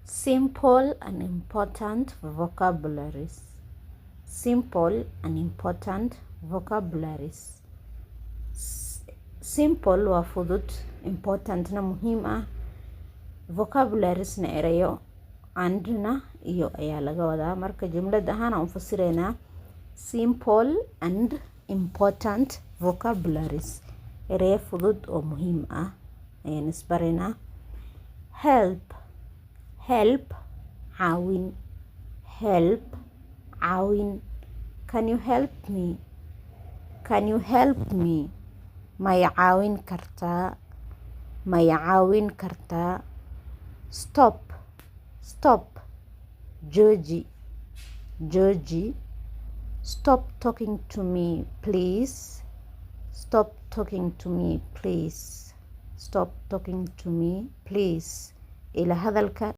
Simple and important vocabularies. Simple and important vocabularies. Simple waa fudud, importantna muhiim ah, vocabulariesna erayo, andna iyo ayaa laga wadaa. Marka jumlad ahaan aan u fasireynaa: simple and important vocabularies, ereyo fudud oo muhiim ah ayaan isbaraynaa. Help, help, caawin. Help, caawin. Can you help me? Can you help me? Ma i caawin kartaa? Ma i caawin kartaa? Stop, stop, jooji, jooji. Stop talking to me, please. Stop talking to me, please. Stop talking to me, please. Ila hadalka